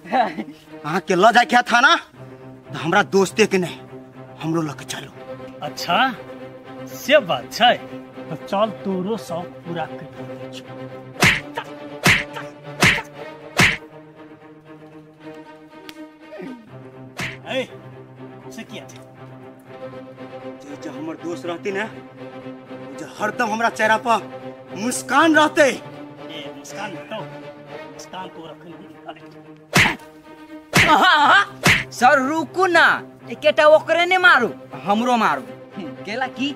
अहाँ के ल जाय के थाना तो हमरा दोस्ते के नहीं हमरो लके चलो। अच्छा से बात छै तो चल तोरो शौक पूरा कर दे। ए से किया छै जे हमर दोस्त रहती ना जो हरदम हमरा चेहरा पर मुस्कान रहते। ए मुस्कान तो मुस्कान तो रखन। सर रुकू ना, एकेटा ओकरे ने मारू हमरो मारू, केला की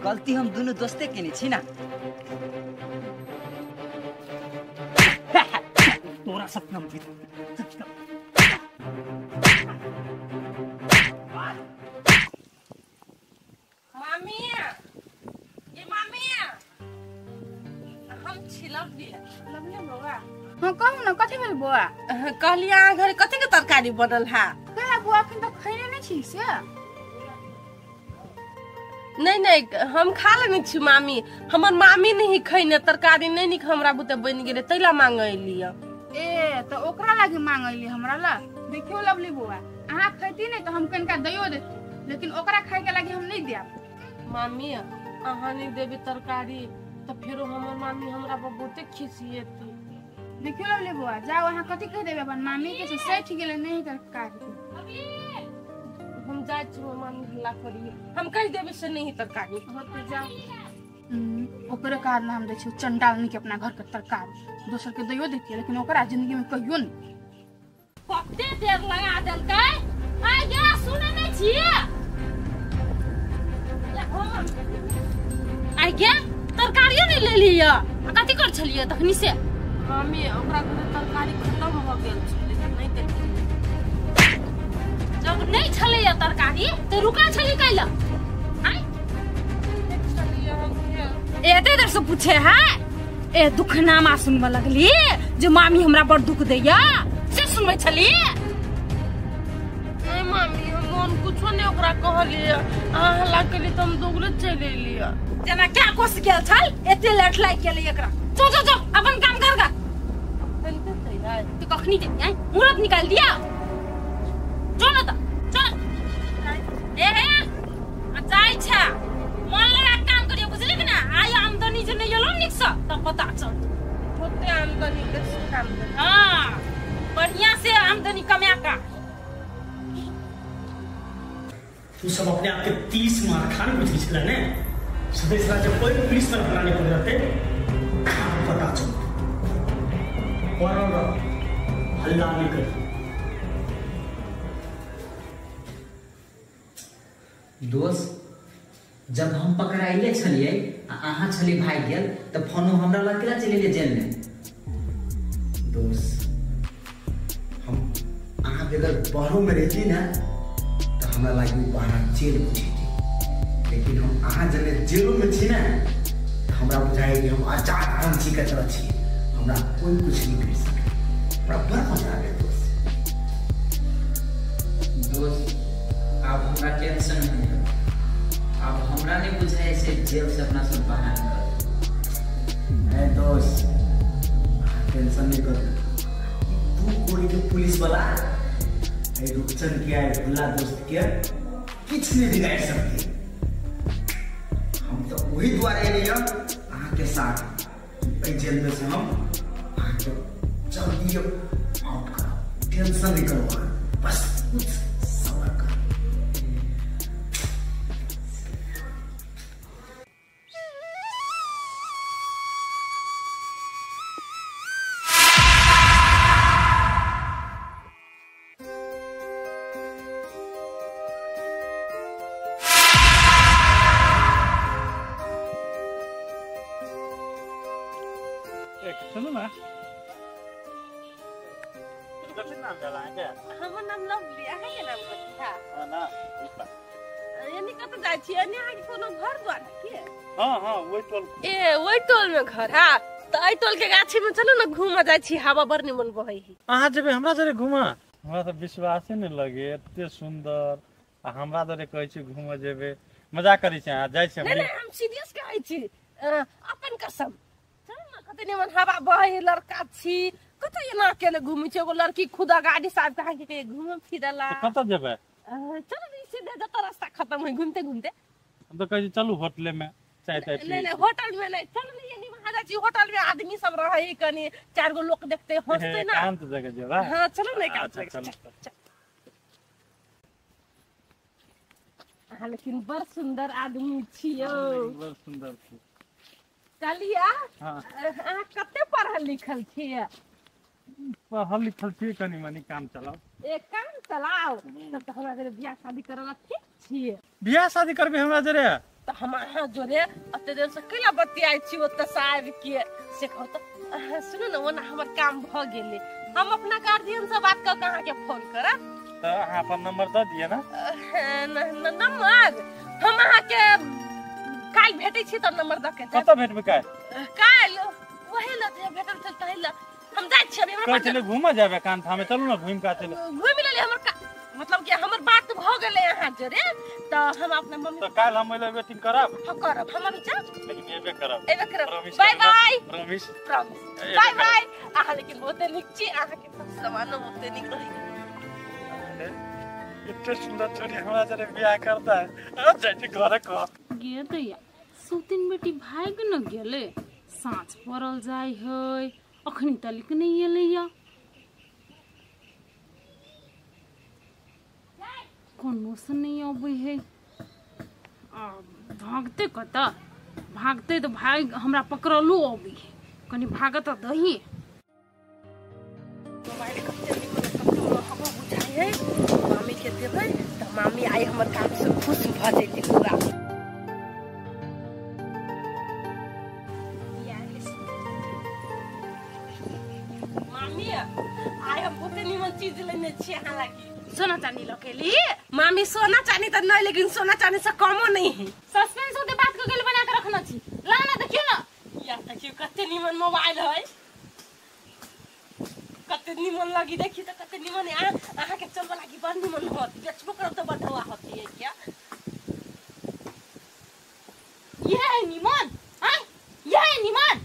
गलती हम दोनों दोस्ते केने छी ना। तोरा सपना में मामी, ये मामी हम छिलब दिए लवली बौआ। हां कहू ना कथि भेल बौआ? कहलियै अहाँ घर कथि के तरकारी बनल है? कहे बौआ अखन तक खैने नहीं छी से? नहीं नहीं हम खा लेने छी मामी, हमर मामी नहीं खैने तरकारी नहीं निक हमरा बुते बनि गेलै तैला मांगैलियै। ए त ओकरा लागि मांगैली हमरा ला? देखियो लवली बौआ अहाँ खैती नहीं तो हम कनका दैयो देती, लेकिन ओकरा खाए के लागि हम नहीं देब। मामी अहाँ नहीं देबी तरकारी तो फेरो हमर मामी हमरा पर बहुते खिसियेती। देखियो लवली बौआ जाओ अहाँ कथि कह देबे अपन मामी के से सठि गेलै नहीं तरकारी। हम जाय छी मामी हल्ला करी हम कह देबे से नहीं तरकारी। हां तो जाओ। ओकरे कारण हम देखियो चंडालनी के अपना घर के तरकारी दोसर के दैयो देती लेकिन ओकरा जिंदगी में कहियो नहीं। कते देर लगा देलकै आ गे सुने नहीं छी आ गे तरकारियो नहीं ले लिया आ कथि कर छलियै तखनी से? मामी ओकरा घरे तरकारी खत्म भ गेल छलै नहीं देलकै। जब नहीं छलैया तरकारी तो रुका छली कैला? आय एते देर से पूछे है ए दुख नामा सुनबे लगली जे मामी हमरा बड़ दुख दैया से सुनबै छली? नहीं मामी हम मन कुछो नहीं ओकरा कहलियै, अहाँ हल्ला केली त हम दोगले चलि एलियै। जेना क्या कोस गेल छल एते लेट लागि गेलै एकरा। जो जो जो अपन काम कर गा। तो कखनी दे आई मुहूर्त निकाल दिया। जो न त चल ए हे आ जाय छ मन लगा काम करियो बुझली कि ना? आइ आमदनी जे नहीं एलो निक से त पता चल होते आमदनी के काम कर। हां बढ़िया से आमदनी कमा का। तू सब अपने आप के 30 मार खान बुझी छला ने सदैव जब कोई पुलिस पर बनाने पड़ जाते पता चल हल्ला नहीं कर। दोस्त जब हम पकड़ाइले छलिए आ अहाँ छली भाग गेल त फोनो हमरा लग केला चलि गेल जेल में। दोस्त हम अहाँ बगैर बाहरों में रहती ना तो हमरा लागि बाहर जेल बुझेती, लेकिन हम अहाँ जने जेलों में छी ना तो हमरा बुझाए कि हम आजाद पंछी के तरह छी, हमरा कोई कुछ नहीं कर सके। हमरा बड़ मजा आवे दोस्त। दोस्त अब हमरा टेंशन नहीं है, अब हमरा नहीं बुझाए से जेल से अपना सब बाहर निकल। ए दोस्त टेंशन नहीं कर, तू कोई के पुलिस वाला ए रुपचन के आए भुला दोस्त के किछ नहीं बिगाड़ सकती। हम तो वही द्वारे एलियै अहाँ के साथ जेल में से हम अहाँ के जल्दी आउट करो, टेंशन नहीं करो बस कुछ सब्र करो। सुनू ना कथी नाम भेल अहाँके? हमर नाम लवली, अहाँके नाम कथी है? ना दीपा। एनी कतऽ जाइ छी? एनी अहाँके कोनो घर द्वार है की? हाँ हाँ वही टोल। ए वही टोल में घर है त एहि टोल के गाछी में चलू ना घूमऽ जाइ छी, हवा बड़ निमन बहै है। अहाँ जेबै हमरा जरे घूमऽ? हमरा तऽ विश्वासे नहि लगे एते सुन्दर आ हमरा जरे कहै छी घूमऽ जेबै। मजाक करै छी अहाँ? जाइ छी नहीं नहीं हम सीरियस कहै छी, अपन कसम। चलू ना कते निमन हवा बहै, लड़का छी कत एना केने घुमै छै एगो लड़की खुदा गाड़ी साहब कहाँ के घूम फिरला। कत जेबै? चलो ने सीधे जत रास्ता खत्म है घूमते घूमते। हम तो कहै चलू होटले में चाय ताय पी। नहीं नहीं होटल में नहीं, चलो नहीं ये वहां जा छी होटल में आदमी सब रहे कनी चार गो लोग देखते हंसते ना। एकांत जगह जेबा। हां चलो ने एकांत जगह। अहाँ लेकिन बड़ सुंदर आदमी छियो। बड़ सुंदर छी। कहलिया अहाँ कते पढ़ल लिखल छियै? पढ़ल लिखल छियै कनी मनी काम चलाओ। एक काम चलाओ तब तो हमरा जरे बियाह शादी करला ठीक छियै। बियाह शादी करबे हमरा जरे? तो हम अहाँ जोरे अते देर से कैला बतियाइ छी ओतऽ से आबि के से कहू तऽ अहाँ सुनू ने ओना हमर काम भऽ गेलै, हम अपना गार्जियन से बात कऽ के अहाँके फोन करब। तऽ अहाँ अपन नंबर दऽ दिअ ना। नंबर हम अहाँके काल्हि भेटै छी तब नंबर दऽ के देब। कतऽ भेटबै काल्हि? काल्हि वही लऽ जे भेटल छल तही लऽ हम जाइ छी। अभी कहै छलै घूमऽ जायब एकांत में, चलू ना घूमि कऽ चलू। घूमि लेलियै हमर मतलब कि हमर बात भऽ गेलै अहाँ जोरे तऽ हम अपना मम्मी तऽ काल्हि हम एलै वेटिंग करब। हां करब हम अभी जाब लेकिन एबे करब। एबे करब। Bye bye. Promise. Promise. Bye bye. अहाँ लेकिन बहुते नीक छी, अहाँके सब सामानो बहुते नीक रहै। इतने सुंदर छोरी हमरा जरे बियाह करता है। अब जाइ छी घरे कह गे दैया सुतिन बेटी भागि न गेलै, साँझ पड़ल जाइ है अखनी तलिक नहीं एलैया, कोनो से नहीं अबै है। आ भागते कतऽ भागते तऽ भागि हमरा पकड़लो अबै है, कनी भागत दही। मोबाइल कते निमन बुझाइ है, मामी के देबै तऽ मामी आइ हमर काम से खुश भऽ जेतै पूरा। मामी आइ हम बहुते निमन चीज लेने छियै अहाँ लागी। सोना चांदी लऽ के एली? मामी सोना चांदी तऽ नहीं लेकिन सोना चांदी से कमो नहीं है। सस्पेंस होते बात के गेल बना के रखना छी, ला ना देखियो ना। यार देखियो कते निमन मोबाइल है, कते निमन लगी देखी तऽ कते निमन है। अहाँ के चलबऽ लागी बड़ निमन होत, बेचबो करब तऽ बड़ ढौआ होत। ये क्या ये है निमन? हां ये है निमन।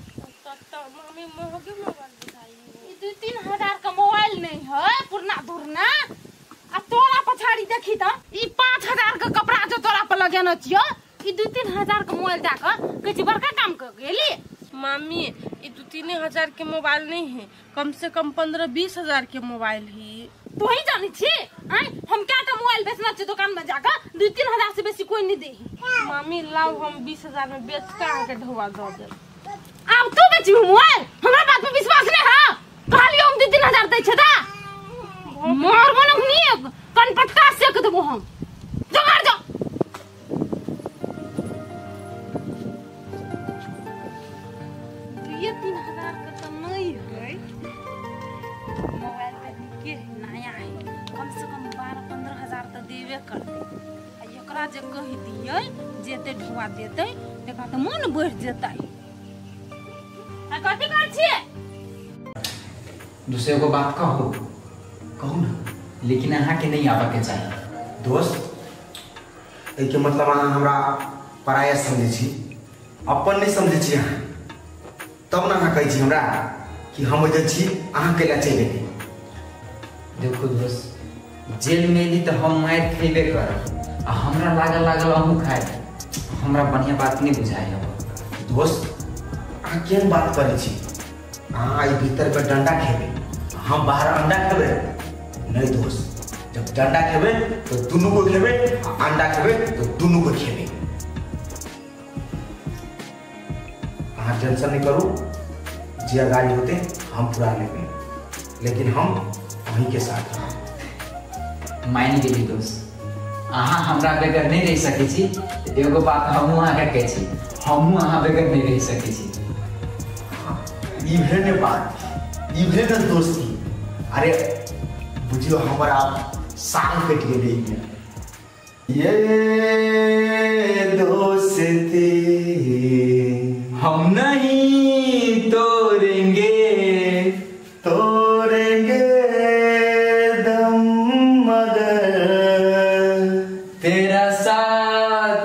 तो मामी महंगे मोबाइल बुझाई। 2-3 हजार का मोबाइल नहीं है पुरना दुरना। आ तोरा पछाड़ी देखी त ई 5,000 का कपड़ा जो तोरा पर लगेने छियो, ई 2-3 हजार का मोबाइल दऽ कऽ कहै छी बड़का काम कऽ गेली। मामी ई 2-3 हजार के मोबाइल नहीं है, कम से कम 15-20 हजार के मोबाइल ही। तू ही जानी छी आय हम क्या का मोबाइल बेचना छी दुकान में जाकर 2-3 हजार से बेसी कोई नहीं दे। मामी लाओ हम 20 हजार में बेच के अहाँ के ढौआ दऽ देब। आब तू बेचबी मोबाइल? हमरा बात पे विश्वास नहीं है? कहलियो हम 2-3 हजार दै छै दा मारबो न हुनी कनपटका सेक देबो हम। जो मार जो। 2-3 हजार का तो नहीं है मोबाइल पे निके है नया है, कम से कम 12-15 हजार तो देबे करते। आ एकरा जे कहि दियै जे एते ढुआ देतै तकरा तऽ मन बढ़ि जेतै। आ कथी करै छियै? दूसरे को बात कहो कहू ना, लेकिन अहाँ के नहीं आबऽ के चाही। दोस्त एहिके मतलब अहाँ हमरा पराया समझै छी, अपन नहीं समझै छी अहाँ, तब ना अहाँ कहै छी हमरा कि हम ओहि छी अहाँ कैला चलि एली। देखो दोस्त जेल में एली तऽ हम मारि खेबे करब आ हमरा लागल लागल अहूँ खायब, हमरा बढ़िया बात नहीं बुझाइ। दोस्त अहाँ केहन बात करै छी? अहाँ एहि भीतर के डंडा खेबै हम बाहर अंडा खेबै? नहीं दोस्त, जब डंडा खेबै तो दुनू को खेबै, अंडा खेबै तो दुनू को खेबै। अहाँ टेंशन नहीं करू, जे गाड़ी होते हम पूरा लेबै, लेकिन हम वहीं के साथ रहब। मानि गेली दोस्त, अहाँ हमरा बगैर नहीं रह सकै छी। एगो बात हमहूँ अहाँके कहै छी, हमहूँ अहाँ बगैर नहीं रह सकै छी। ई भेल ने बात, ई भेल ने दोस्ती। अरे बुझियो हमर आब साल कटि गेलै एहिमे। ये दोस्ती हम नहीं तोड़ेंगे, तोड़ेंगे दम मगर तेरा साथ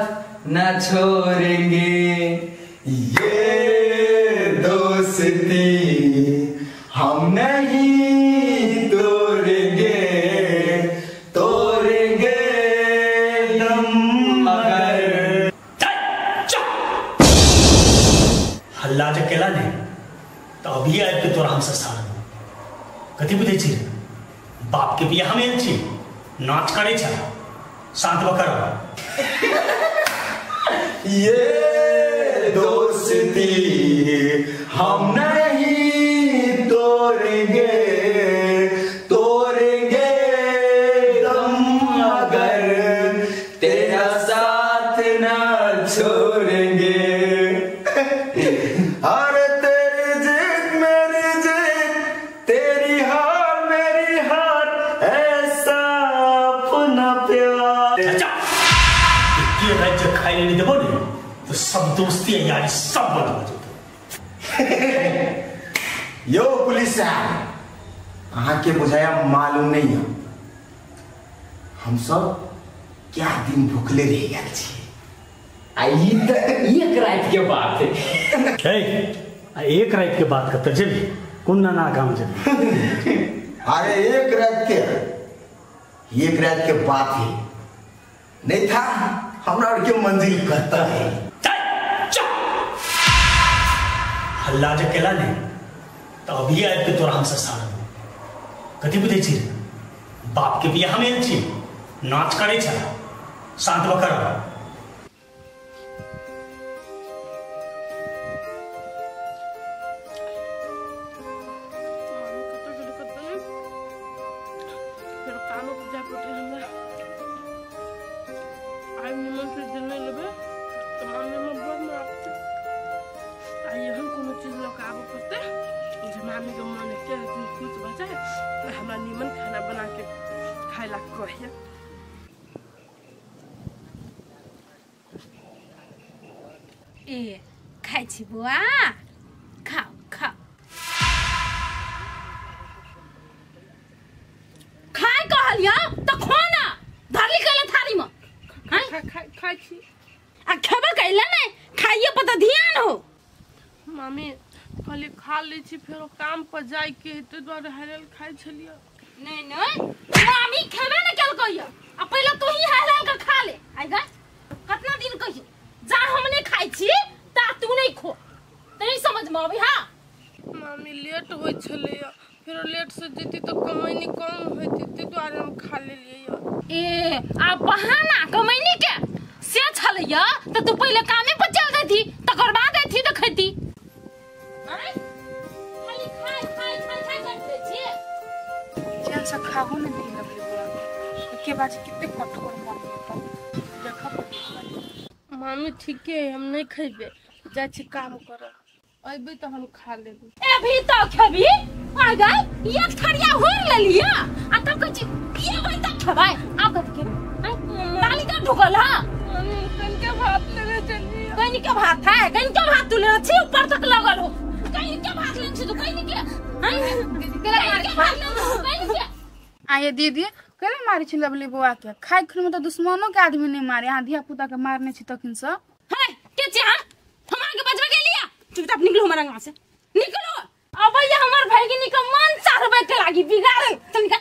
न छोड़ेंगे। ये दोस्ती हम नहीं कथी बुझै छी बाप के बियाह में छी नाच करे छ शांत बकर। ये दोस्ती हम नहीं तोड़ेंगे तोड़ेंगे दम अगर तेरा साथ ना छोड़ेंगे। अरे तेरी जीत मेरी जीत तेरी हार मेरी हार ऐसा अपना प्यार। चाचा राज्य खाई लेने देबो ने तो सब दोस्ती यारी सब बंद हो जेतौ। यो पुलिस साहब अहाँ के बुझाया मालूम नहीं है हम सब क्या दिन भूखले रह गेल छी। आ ई त एक रात के बात है। हे एक रात के बात कत जेबी कोन ना काम जेबी। अरे एक रात के बात है नहीं था हमरा और के मंजिल कहता है। हल्ला जे केला ने तो अभी आबि के तोरा हमसे सारा कथी बुझै छी बाप के बियाह में छी नाच करे छ शांत बकर। हमरा नीमन खाना बना के खाए ला कहिया। ए खाइ छी बुआ खाओ खाओ खाइ कहलियौ त खो ना धरली कैले थारी में खाइ छी आ खेबे कैले नै खाइए पर त ध्यान हो। मामी खाली खा लै छी फेरो काम पर जाय के है ताहि दुआरे हेलल खाइ छलियै। नहीं नहीं मामी खेबे न केलकै आ पहिले तू ही हेलल के खा ले। आइ गा कतना दिन कहियो जा हम नहीं खाइ छी ता तू नहीं खो तनी समझ में आबै। हां मामी लेट होय छलै फेरो लेट से जेती त कमैनी कम होती ताहि दुआरे हम खा लेलियै। ए आ बहाना कमैनी के से छलैया त तू पहिले कामे पर चल जैती तकर बाद ऐथी त खैती। खाली खाइ खाइ खाइ खाइ करते छी चैन से खाहो ने नहीं लगले बुआ के बात कितने कठोर मन है देखा पड़े। मामी ठीके है हम नहीं खेबे जाइ छी काम कर अइबे त हम खा लेबे। ए भी तो खेबी आ गए एक थरिया होर लेलिया आ तब कहै छी ये भाई त खेबै आ कथि खेबै दाली त ढुकल ह। मामी कन के भात लेने चलिए कन के भात है कन के भात तू लेने छी ऊपर तक लगल हो कहीं के भात लेने छी तू कहीं के हां के भात लेने छी कहीं के। आ ये दीदी केना मारै छी लवली बुआ के खाइ खुन में त दुश्मनो के आदमी नहीं मारे यहाँ धिया पुता के मारने छी तखन से। हे के छी हां हम आगे बजबे गेलिया चुपचाप निकलो हमर अंगना से निकलो। अबैया हमर भैगिनी के मन चढ़बे के लागी बिगाड़ल तनिका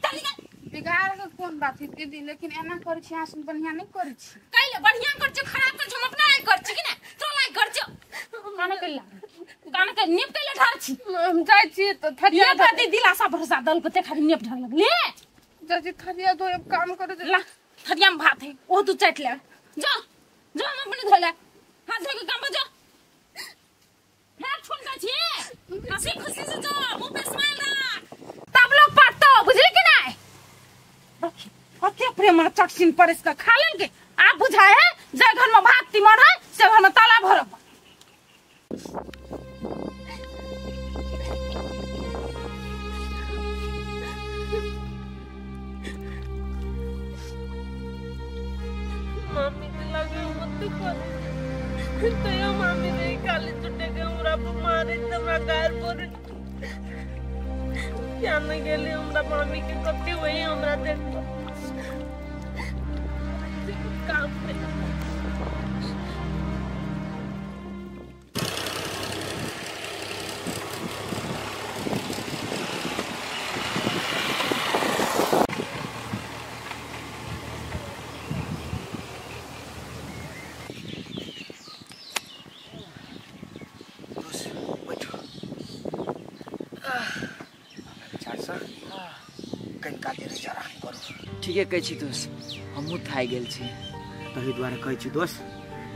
तनिका बिगाड़ के कोन बात है दीदी लेकिन एना करै छी अहाँ सुन बढ़िया नहीं करै छी कैले बढ़िया कर छी खराब कर छी हम अपना आई कर छी कि ना तो लाई कर छी कान के ला कान के नेप के ढार छी हम जाइ छी त थरिया ये दीदी दिलासा भरोसा दल को ते खाली नेप ढार लगले जाइ छी थरिया धोए अब काम करे ला थरिया में भात है ओ तू चाट ले जा जा हम अपने धो ले हाथ धो के काम पर जा फेर छुनका छी हंसी खुशी से जा मुंह पे स्माइल राख तब लोग पटतो बुझली कि नहीं। कते प्रेम चटसिन परस के खा लेल के आप बुझाए है जे घर में भात तिमर है से घर में ताला भरब। मामी के लगे मत कर तो यो मामी ने खाली छुटे के हमरा पर मारे त हमरा गार पर क्या न गेली हमरा मामी के कते वही हमरा देख काम पे। दोस्त बैठो। विचार से आराम करू। ठीके कहै छी दोस्त, हमहूँ थाकि गेल छी। तही दुआरे कहै छी दोस्त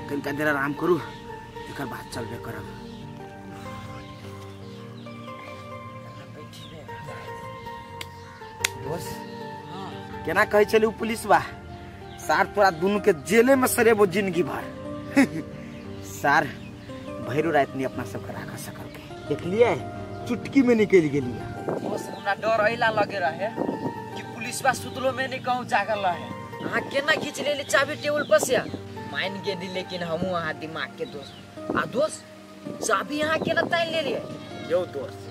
कनिका देर आराम करू, एकर बाद चलबे करब। दोस्त केना कहै छलै उ पुलिसवा, सार तोरा दुनू के जेले में सरेबो जिंदगी भर। सार भैरो राति नहीं अपना सबके राख सकल के, देखलिए चुटकी में निकल गेलिए। दोस्त हमरा डर अइला लगे रहे कि पुलिसवा सुतलो में नहीं कहूँ जागल रहे। अहाँ केना खींच लेली चाबी टेबुल पर से, मान गेली लेकिन हमहूँ अहाँ दिमाग के दोस्त। आ दोस्त चाबी अहाँ केना तानि लेलिए? यौ दोस्त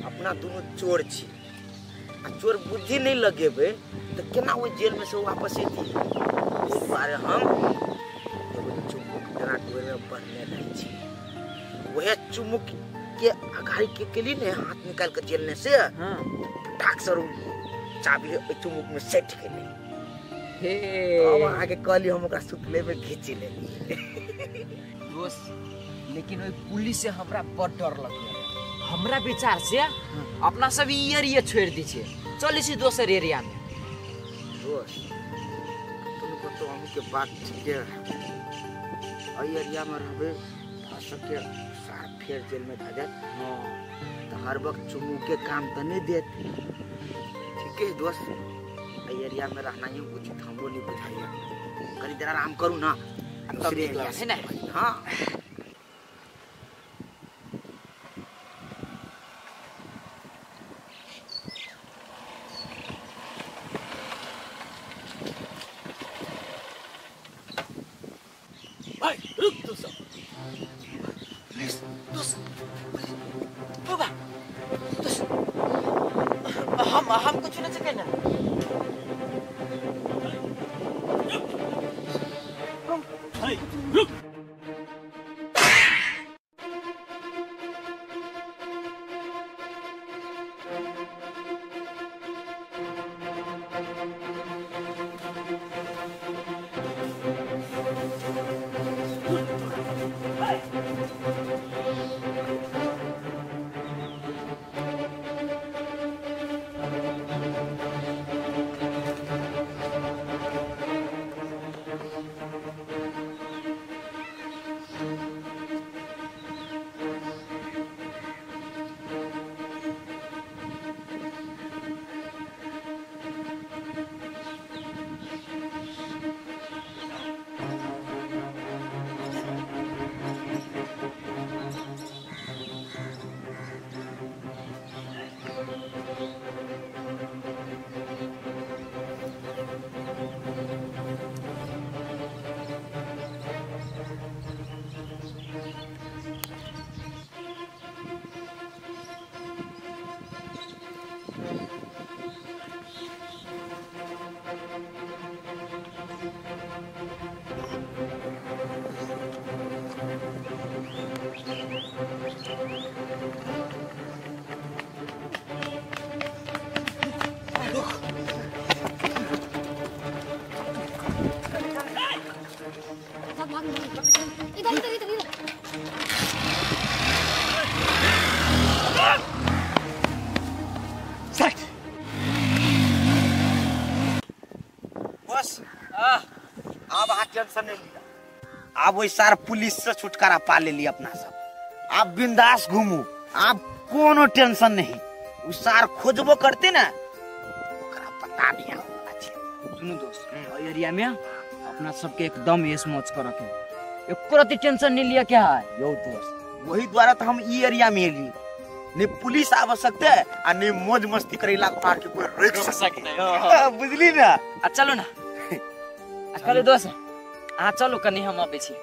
अपना दुनू चोर छी, आ चोर बुद्धि नहीं लगेबै तऽ केना ओहि जेल में से वापस एती। एहि दुआरे हम एगो चुमुक जेना डोरमे बन्हने रहै छी, वएह चुमुक के अगाड़ी के केली ने हाथ निकाल के जेल से फटाक से चाबी ओहि चुमुक में सटि गेलै। हे अब अहाँके कहली हम ओकरा सुतले में घींची लेली। दोस्त लेकिन ओहि पुलिस से हमरा बड़ डर लगैया। हमरा विचार से अपना सब ई एरिया छोड़ि दै छियै, चलै छी दोसर एरिया में। दोस्त तुम कतौ अहूँके बात ठीके है, एहि एरिया में रहबै भऽ सके सार फेर जेल में धऽ देत, तऽ हर वक्त चुमुके काम तऽ नहि देत। ठीके है दोस्त, एहि एरिया में रहनाइयो उचित हमरो नहि बुझाइया। कनी देर आराम करू ना, तब निकलब है ना। हाँ भाई रुक तू सब। दोस्त बाबा दोस्त हम कुछ नहीं चके ना। भाई रुक। इधर इधर इधर इधर। बस अब अहाँ टेंशन नहीं लिया, आब ओहि सार पुलिस से छुटकारा पा लेली अपना सब। आप बिंदास घूमू, आप कोनो टेंशन नहीं। उ सार खोजबो करते ना ओकरा पता नहीं होला छै। सुनू दोस्त, एहि एरिया में अपना सबके एकदम ऐश मौज कर के एको रति टेंशन नहीं लिया क्या है। यौ दोस्त वही द्वारा तो हम ई एरिया में एली, ने पुलिस आब सकते आ ने मौज मस्ती करेला पार के कोई रोक सके। बुझली ना। आ चलो ना, आ कहले दोस्त अहाँ चलू कनी हम अबै छी।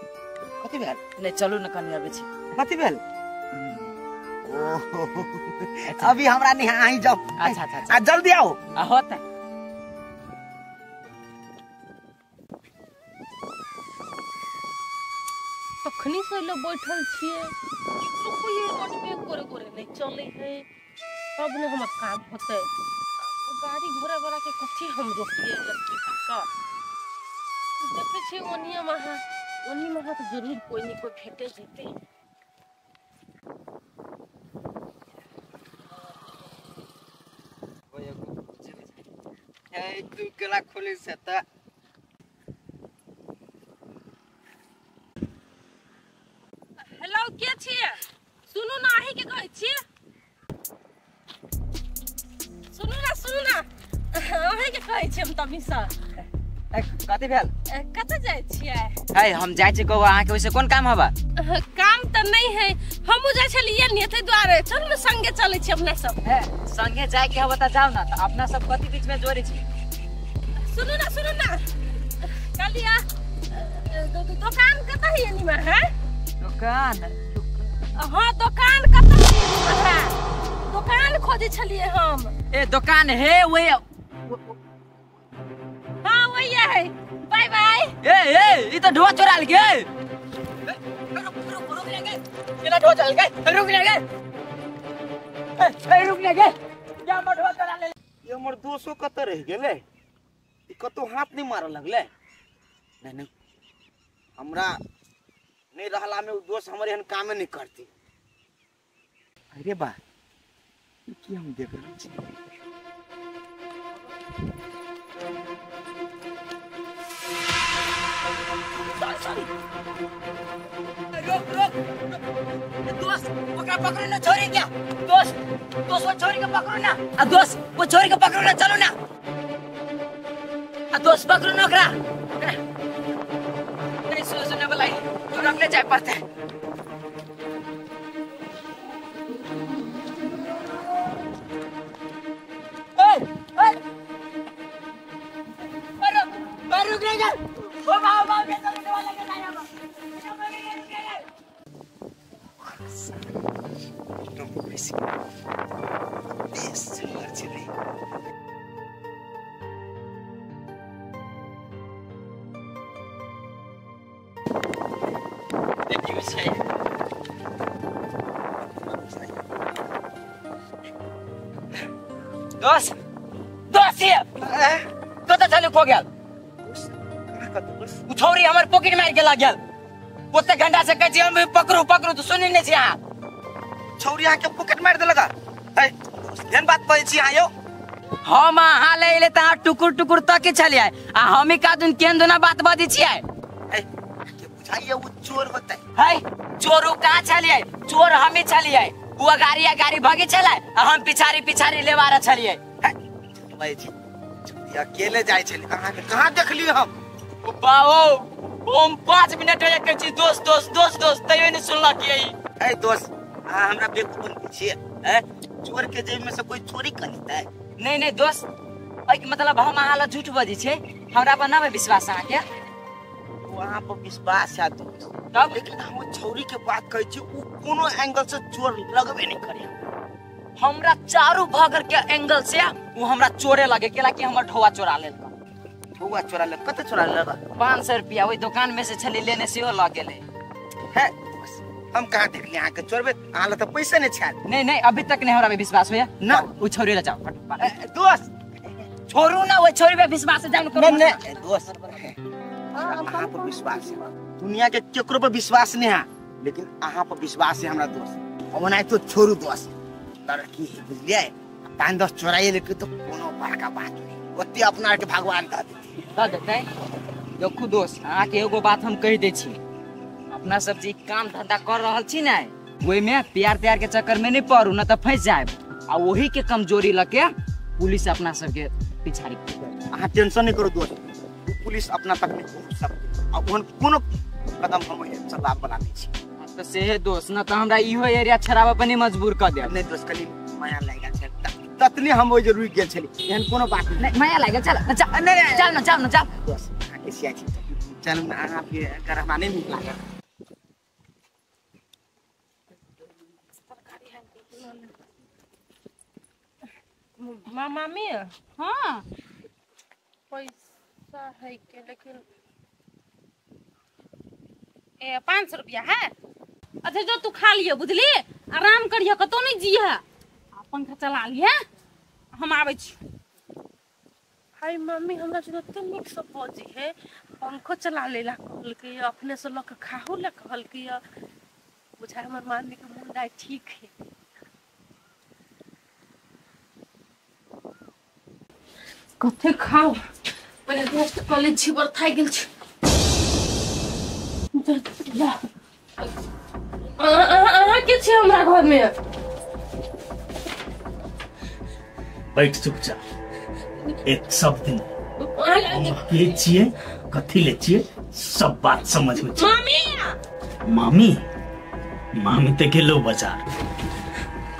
कथी भेल? नहीं चलू ना कनी अबै छी। कथी भेल? अभी हमरा नहीं, अहीं जाओ। अच्छा अच्छा, आ जल्दी आओ। आ होता। तखनी से लोग बैठल छियै, केकरो कोई रोडवे गोरे गोरे नहीं चले है, तब ने हमर काम होतै। गाड़ी घोड़ा वाला के कथी हम रोकिए लड़की का देखे छियै ओनिया महा, ओनी महा तो जरूर कोई नहीं कोई भेटे जेतै। ए तू केला खोले से त हेलो के छियै सुनू ना अही के कहै छी सुनू ना सुनू ना अही के कहै छी हम तभी से कथी भेल कतऽ जाइ छियै है हम जाइ छी कहू अहाँ के ओइसे कोन काम हवा काम त नहीं है हमहु जाइ छलियै ने ताहि दुआरे चल न संगे चलै छी अपना सब है संगे जाय के हवा त जाउ ना त अपना सब कथी बीच में जोड़े छी सुनू ना सुनू ना कलिया दुकान कतऽ है एनीमे है दुकान हां दुकान कतऽ है दुकान खोजै छलियै हम ए दुकान है ओए हां वही है बाय बाय ए ए ई त ढोआ चोराल के रुक रुक रुक ले गए केना ढोआ चल गए रुक ले गए ए ए रुक ले गए जा हमर ढोआ चोरा ले ये हमर दोसो कत रह गेले ई कतो हाथ नहीं मारे लगले नहीं नहीं हमरा नहीं रहला में उ दोस्त हमर एहन कामे नहीं करती अरे बा ई की हम देख रहल छी रोक रोक दोस्त ओकरा पकड़ो ना छोरी क्या दोस्त दोस्त वो छोरी के पकड़ो ना आ दोस्त वो छोरी के पकड़ो ना चलो ना आ दोस्त पकड़ो ना ओकरा नहीं सुन सुनने वाला तो रखने जाए पड़ते ए ए अरे अरे रुक जा ओ बाबा बाबा चलने वाला के नहीं आवा दोस्त दोस्त ये कतऽ छलै खो गेल उ छौरी हमर पॉकेट मार के लग गेल ओते घंटा से कहै छी हम पकड़ू पकड़ू तो सुनै नहि छी अहाँ छौरी अहाँ के पॉकेट मार देलक है एहन बात कहै छी अहाँ यौ हम अहाँ ले एले त अहाँ टुकुर टुकुर तके छलियै आ हम ही कादुन केहन दोना बात बजै छियै के बुझाइए उ चोर होतै है चोर उ कहाँ छलियै चोर हमी छलियै उ अगाड़ी अगाड़ी भगे छलै आ हम पिछाड़ी पिछाड़ी लेवारा छलियै भाई जी छौरी अकेले जाइ छलै अहाँ के कहाँ देखली हम बाओ हम 5 मिनट हो कहै छी दोस्त दोस्त दोस्त दोस्त तैयो नहि सुनलक यही है दोस्त अहाँ हमरा बेवकूफ बनबै छियै हैं चोर के जेब में से कोई चोरी कर लेतै नहीं नहीं दोस्त एहिके मतलब हम अहाँ लग झूठ बजै छै हमरा पर ना विश्वास अहाँके वहाँ पर विश्वास है दोस्त तब लेकिन हम छौरी के बात कहै छी उ कोनो एंगल से चोर लगबे नहीं करे हमरा चारू भगर के एंगल से उ हमरा चोरे लगे केला कि हमर ढोआ चोरा लेलक ढोआ चोरा ले कते चोरा लेलक 500 रुपया ओहि दुकान में से छली लेने सेहो लग गेलै है हम कहाँ देखली अहाँ के चोरबे अहाँ लग त पैसा नहीं छाल नहीं नहीं अभी तक नहीं हमरा पे विश्वास होया ना उ छोरी ले जाओ दोस्त छोड़ू ना ओहि छोरी पे विश्वास जान करू नहीं नहीं दोस्त अहाँ पर विश्वास है दुनिया के केकरो पर विश्वास नहीं है लेकिन अहाँ पर विश्वास है हमरा दोस्त ओनाहि तो छोड़ू दोस्त लड़की है बुझलियै 5-10 चोराइए लेके तो कोनो बड़का बात नहीं ओते अपना के भगवान दऽ देतै दऽ देतै देखू दोस्त अहाँ के एगो बात हम कहि दै छी अपना सब जे काम धंधा कर रहल छी ने ओहिमे प्यार त्यार के चक्कर में नहीं पड़ू न तऽ फंसि जायब आ ओही के कमजोरी लके पुलिस अपना सबके पिछाड़ी अहाँ टेंशन नहीं करू दोस्त पुलिस अपना तक नहीं पहुंच सकते आ ओहन कोनो कदम हम चलाब बला नहीं छी तऽ सेहे दोस्त न तऽ हमरा इहो एरिया छड़ाबऽ पर नहीं मजबूर कऽ देब नहीं दोस्त कनी माया लागि गेल छै ततने हम ओहि जे रुकि गेल छली एहन कोनो बात नहीं माया लागि गेल चल नहीं चल न चल न चल दोस्त अहाँके सिया छी चलू न अहाँके अगर हमरा नहीं नीक लागल मामी हाँ पैसा है के लेकिन ए 500 रुपया है अच्छा जो तू खा लियो बुझली आराम करियो कतौ नहीं जिह पंखा चला लिहे हम आबै छी हाय मम्मी हमरा से ओते नीक से बजै है पंखो चला लेला कहलकै अपने से लऽ के खाहू ला कहलकै बुझाय हमर मामी के मुंडा ठीक है। कथे खाओ पहिले दोस्त कॉलेज छी बर थाइ गेल छी। अहाँ के छी हमरा घर में? बैठ चुपचाप, एक शब्द नहीं। के छिए कथी ले छिए सब बात समझ में। मामी मामी मामी तो गेलो बाजार,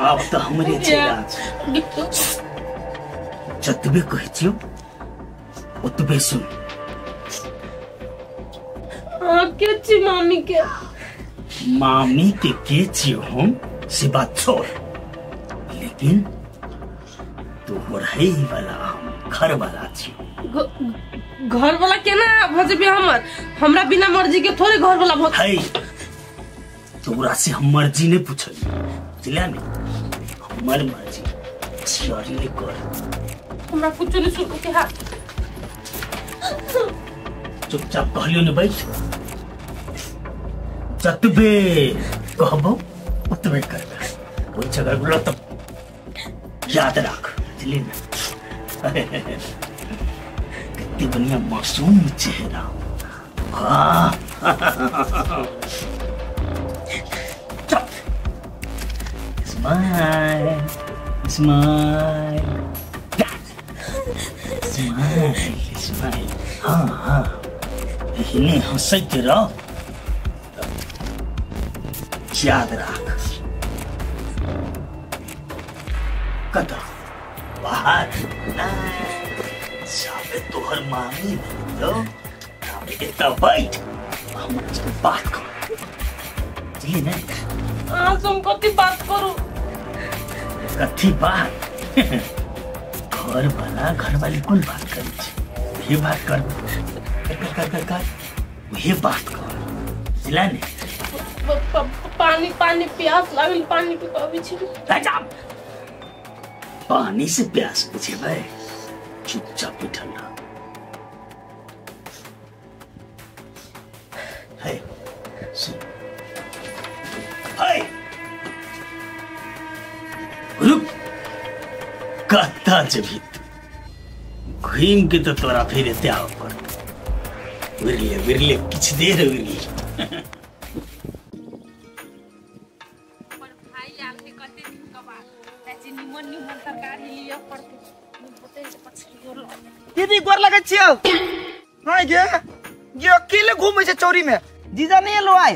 अब तो हमरे चेला जतबे कहै छियो ओतबे सुन। के छी मामी के? मामी के छियो हम से बात छोड़, लेकिन तोहर है वाला हम घर वाला छियो। घर वाला केना भजबे हमर? हमरा बिना मर्जी के थोड़े घर वाला भज है। तोरा से हम मर्जी नहीं पूछल, बुझलिया ने? हमर मर्जी छियारी ने कर। हमरा कुछ नहीं सुन के हाथ। चुपचाप कहलियो ने बैठ, जतबे कहबो ओतबे करबे। कोई झगड़ा गुला तब याद राख, बुझली ना? कितनी बढ़िया मासूम चेहरा। हाँ स्माइल स्माइल स्माइल स्माइल। हाँ हाँ एहने हंसैत रह, याद राख। कतऽ बाहर जाबे तोहर मामी भेटौ ताबे एतऽ बैठ हमरा से बात कर, बुझली ने? अहाँ से हम कथी बात करू? कथी बात? घर वाला घर वाली कोन बात करै छै? वही बात कर कर कर कर कर वही बात कर, बुझला ने? पानी पानी प्यास लागल, पानी पी के अबै छी। पानी से प्यास बुझेबै? चुपचाप बैठल रह। है सुन, है रुक, कत्ता जेबही तू? घूमि के तो तोरा फिर एते आबऽ पड़तौ। विरले विरले किछु देर विरले। दीदी गोर लगै छियौ। हां गे गे अकेले घूमै छै चौरी में, जीजा नहीं एलो आय?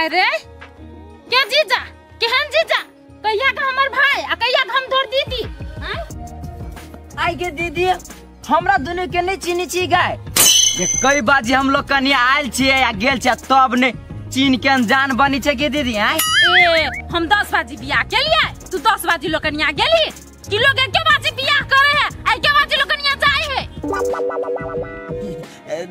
अरे के जीजा? केहन जीजा? कहिया के हमर भाई आ कहिया के हम तोर दीदी? आई गे दीदी हमरा दुनू के नहीं चीनी छी गाय। जे कई बाजी हम लोग कनिया आयल छियै आ गेल छियै तब ने चीन के अनजान बनी छै के दीदी? आय ए हम 10 बाजी बियाह केलियै, तू 10 बाजी लोग कनिया गेली कि लोग के बाजी बियाह करे है आ के बाजी लोग कनिया जाय है?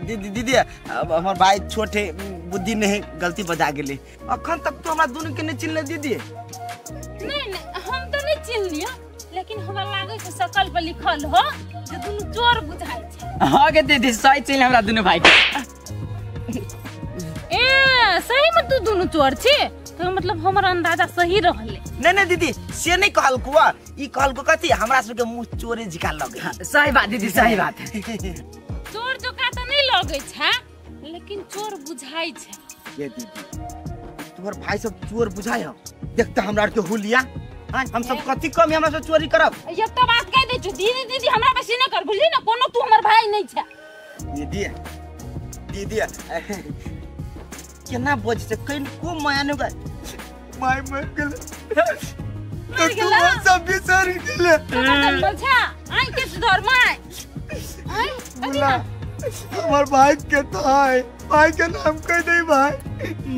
दीदी दीदी अब हमर भाई छोट है, बुद्धि नहीं, गलती बजा गेले। अखन तक तो हमरा दुनू के नहीं चिन्हले दीदी। नहीं नहीं हम तो नहीं चिन्हलियो, लेकिन हमरा लागे छै शकल पर लिखल हो जे दुनू चोर बुझाय छै। हां गे दीदी सही चिन्ह हमरा दुनू भाई के। ए सही में तू दुनू चोर छी तो मतलब हमर अंदाजा सही रहले। नहीं नहीं दीदी से नहीं कहलको, ई कहलको कथी हमरा सब के मुंह चोरे झिका लगे। सही बात दीदी सही बात। चोर जका त नहीं लगे छै लेकिन चोर बुझाय छै। ये दीदी तोहर भाई सब चोर बुझाय हम देखता हमरा के हुलिया। हां हम सब कथी कम हमरा सब चोरी करब? एक तो बात कह दे छु दीदी दीदी हमरा बेसी न कर, बुझली ना? कोनो तू हमर भाई नहीं छै। दीदी दीदी केना बज छै कनको माया न my मर गेल तो तू सब बिसर गेले। बोल छै आई के सुधर my आई बोला हमर भाई के तो है, भाई के नाम कह दे भाई।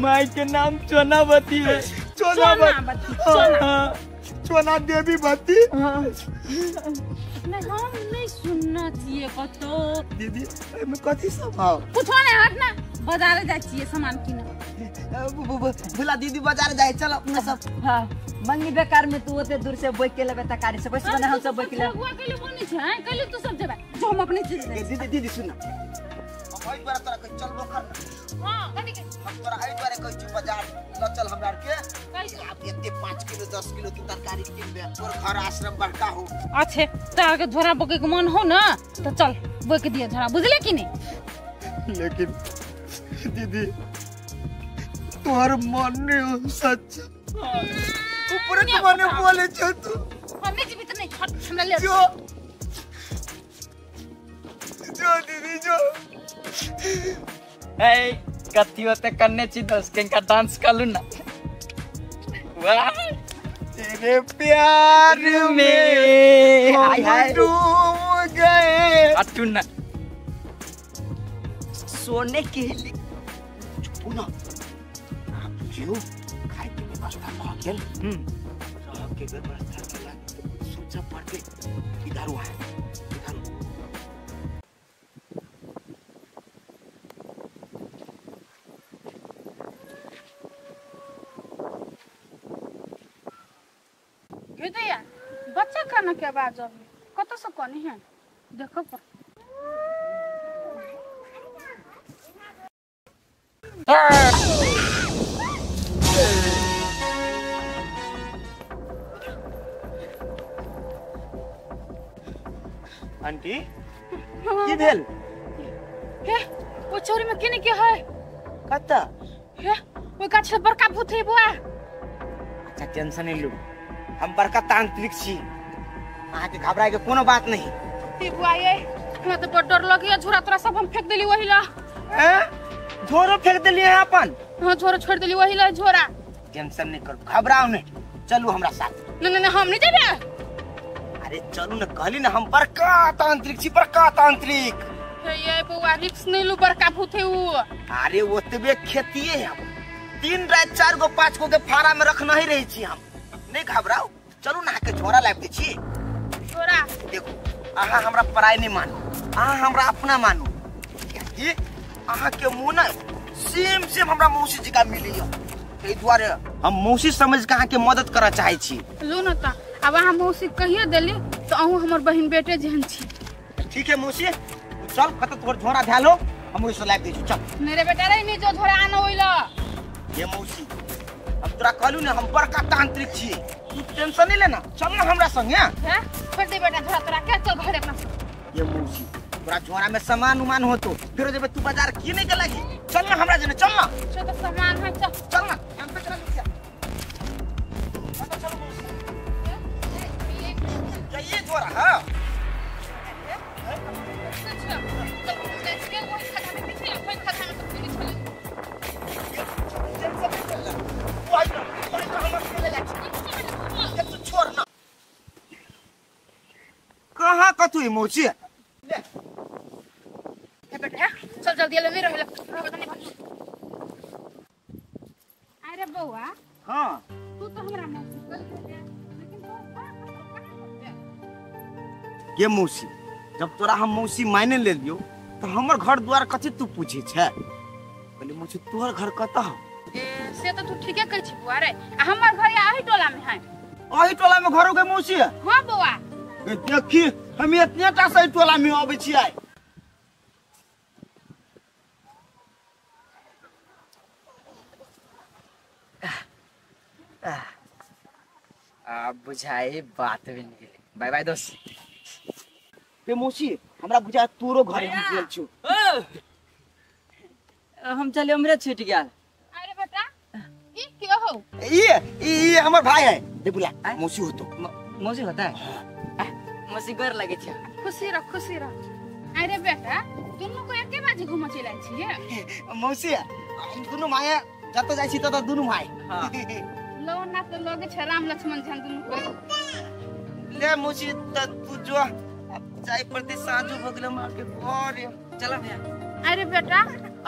माई के नाम चोनावती है। चोनावती चोना चोना देवी बती। नहीं हम नहीं सुनना चाहिए कतो। दीदी एमे कथी सब हाव? कुछो नहीं, हट ना बाजार जाय छियै सामान किने। भुला दीदी बाजार जाय चल अपने सब। हां मंगी बेकार में तू ओते दूर से बैठ के लेबे तरकारी से बस बना हम सब बैठ के लेबे। बुआ कहले बनै छै, हैं कहले तू सब जेबे जो हम अपने चल जाय। दीदी दीदी सुन हम एहि दुआरे तोरा कहै चलबो कर ना। हां कथि के? हम तोरा एहि दुआरे कहै छी बाजार ल चल हमरा आर के। आप एते 5 किलो 10 किलो तू तरकारी किनबे, तोर घर आश्रम बड़का हो। अच्छे तार के झोरा बोके के मन हो ना तो चल बोके दिए झोरा, बुझले कि नहीं? लेकिन दीदी तोहर मन नहीं हो सच ऊपर के मने बोले छ तू। हम नहीं जीवित नहीं, हमरा ले जो जो दीदी जो। ए कथी होते करने छी दोस्त के डांस कर लू ना। वाह तेरे प्यार में हम डूब गए। अटू ना सोने के लिए चुप ना। आप बुझियो खाए के व्यवस्था भ गेल, रह के व्यवस्था केला सोचा पड़ते। इधर आ इधर। दैया बच्चा खाना के आवाज अभी कत से कनी है देखो पर। आंटी की भेल? हे ओ चोरी में केने के है? कत? हे ओ गाछ बड़का भूत है बुआ। अच्छा टेंशन नहीं लू, हम बड़का तांत्रिक छी, अहाँ के घबराए के कोनो बात नहीं। ए बुआ ये हमरा तो बड़ डर लगिया, झोरा तोरा सब हम फेंक देली वही ला। हैं झोरो फेंक देली है अपन? हां झोरो छोड़ देली वही ला झोरा। टेंशन नहीं करू, घबराओ नहीं, चलू हमरा साथ। न न न हम नहीं जेबे। अरे चलू ना कहली ना हम बड़का तांत्रिक छी, बड़का तांत्रिक। हे ये बुआ रिक्स नहीं लू, बड़का भूत है उ। अरे ओतबे खेतिए है, 3 रात 4 गो 5 गो के फारा में रखना ही रही छी हम। नहीं घबराओ, चलू ना के झोरा लाब दे छी। झोरा देखो अहाँ हमरा पराय नहीं मानू, अहाँ हमरा अपना मानू। कि अहाँ के मुँह ना सेम सेम हमरा मौसी जी का मिली है, एहि दुआरे हम मौसी समझ के अहाँ के मदद करऽ चाहै छी। लू न त अब अहाँ मौसी कहियो देली तो अहूँ हमर बहिन बेटे जेहन छी। ठीक है मौसी चल, कत तोर झोरा धैलो हम ओहि से लाब दै छी चल। मेरे बेटा रे नहीं जो झोरा आनो ओइला। ये मौसी हम तोरा कहलू ना हम बड़का तांत्रिक छी, तू टेंशन नहीं लेना, चल ना हमरा संगे। हैं छोड़ दे बेटा झोरा तोरा के, चल घर अपना। ये मौसी तोरा झोरा में सामान उमान हो तो फिर जेबे तू बाजार की नहीं के लागी, चल ना हमरा जने चल ना। चल तो सामान है चल चल ना हम पे चल जा। चलो मौसी ये झोरा। हां कहाँ कतु मौसी? ले बेटा चल जल्दी ले नहीं रहला। अरे बउआ हां तू तो हमरा मौसी कह दे, लेकिन तोर के मौसी जब तोरा हम मौसी मायने ले लियो तो हमर घर द्वार कथी तू पूछे छे? बोले मौसी तोहर घर कत हो? से तो तू ठीके कहै छी बुआ रे, आ हमर घर एही टोला में है। एही टोला में घर हो गे मौसी? हां बउआ। देखी हम इतने टा से टोला में आबै छियै। आ बुझाई बात भी नहीं। बाय बाय दोस्त। पे मौसी हमरा बुझा तोरो घर हम गेल छु। हम चले हमरे छूट गेल। अरे बेटा ई के हो? ई ई हमर भाई है। दे बुला मौसी हो तो मौसी होता है। मौसी गोर लगे छ। खुशी रह खुशी रह। अरे बेटा दुनू को एके बाजी घुम चल छियै? मौसी हम दुनू माया जत जाय छी तत दुनू भाई। हां लो ना तो लगे छ राम लक्ष्मण जन दुनू को। ले मौसी त तू जो अब जाय पड़ते साँझो भ गेल मार के घर। चल भैया। अरे बेटा